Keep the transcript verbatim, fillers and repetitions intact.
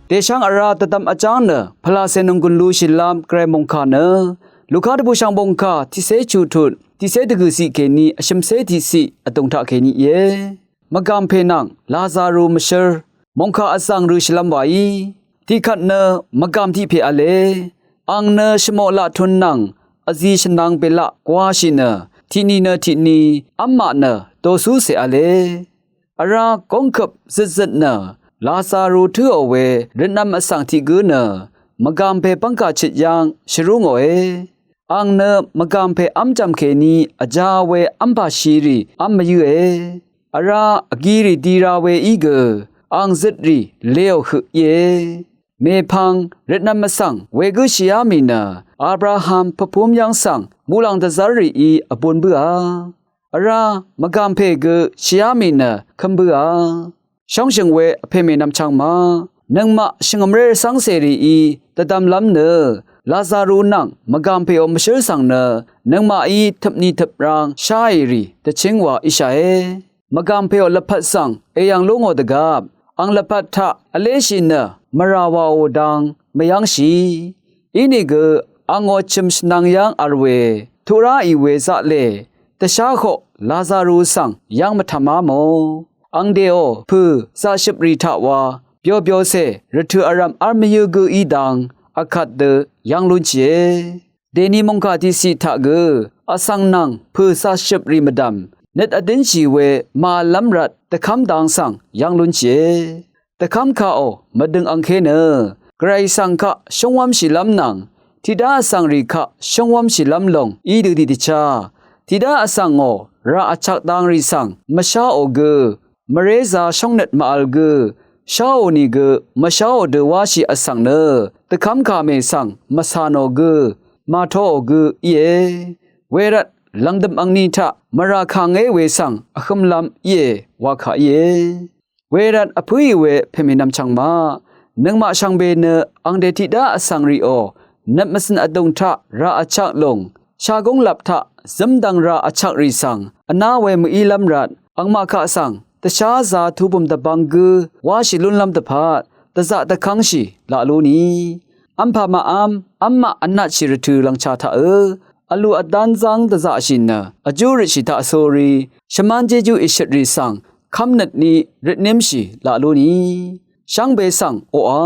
Dèshv́ng vrá dvdvm vjáng nø pvlacè nònggùn lushìlv́m gvray mòngkà nø Luka dvbùshv̀ng mòngkà tiqcé chuqtut tiqcé dvgø̀ciq kèní vshø̀mcé tiqciq vdùng taq kèní íe. Mvgàmpè nvng Lazaru mvshǿr. Mòngkà vzv̀ng rø̄shìlv́m wàí, tiqkvt nø mvgàm tiq pè v̄le. Àng nø shvmoq laq tun nvng vzi shvnang belaq gwāshì nø tiqni nø tiqni v́mmaq nø dòsúcè v̄le. Vrá góngkøp zøtzøt nø Lazaru tǿò we rvtnv̄m vsvng tiq gǿ nø mvgàmpè bv́ngkà chøt yv́ng shvrú ngòe. Àng nø mvgàmpè v́mjv̀m kèní vjā we v́mpà shirì v́m mvyǿe. Vrá vgirì di ra weí gø àng zøtrì leò høq íe. Mèpvng rvtnv̄m vsvng wegǿ shìá mì nø Abraham pvpúm yv́ng svng muqlàng dvzv́rrìí vbūn bǿà. Vrá mvgàmpè gø shìá mì nø kǿm bǿà. Shóngshø̀ng we vpè mènvm chv̄ng ma, nøngmaq shvngø̀mré rvcv́ngcèrìí dvdvmlv́m nø Lazaru nvng mvgàmpèò mvshǿl svng nø nøngmaqí tøpni tøprang sháì rì dvchíng wa íshàe. Mvgàmpèò lvpat svng èyv̀ng lú ngò dvgvp, àng lvpat taq vléshì nø mvrà wàò dang mvyv́ngshì. Inìgø àngò chø̀m shvnang yv́ng v̄l we tuq ráì we zaqlè dvshá hoq Lazaru svng yv́ng mvtv̀má mò. Àng dèò pø̀ zaqshøprì taq wa byobyoce rvtø̀ vrv̀m v́l mvyǿ gǿ í dang vkvt dø yv́ng lúnshìe. Dèni mòngkà tiqciq taq gø vsvng nvng pø̀ zaqshøprì mvdv̀m nøt vdǿnshì we màvllv́m rvt dvkv́m dang svng yv́ng lúnshìe. Dvkv́mkaò mvdøng angké nø gvray svng kaq shóngwv́mshìlv́m nvng tiqdá vsvngrì kaq shóngwv́mshìlv́m lòng í dø tiqdvchá tiqdá vsvngò rà vchak dangrì svng mvsháò gø mvrézā shóngnøt màvl gø sháò nìgø mvsháò dø wáshì vsvng nø dvkv́mkà mè svng mvcà nò gø màtoò gø íe. Wervt lv̀ngdø̀m angni taq mvrà kàngé we svng vhø̄mlv̄m íe wa kà íe. Wervt vpǿì we pèmènvm chv̄ng maq, nøngmaq shvngbe nø àng dètiqdá vsvng rìò nøt mvcø̀n vdùng taq rà vchak lùng shagúng lap taq zǿmdvng rà vchak rì svng vná we mvílv́m rvt angmaq kaq svng dvsházā tubø̀m dvbvng gǿ wáshì lúnlv́m dvpvt dvzaq dvkv́ngshì laq lú ni. V́mpà màv́m v́mmaq vnatshì rvtø̄ lv̀ngchā taqø̄ vlù vdán zv́ng dvzaqshì nø vjú røtshì taqsórí shvmán jéjú ìshøtrì svng kv́mnøtní røtnímshì laq lú ni. Shvngbe svng oqà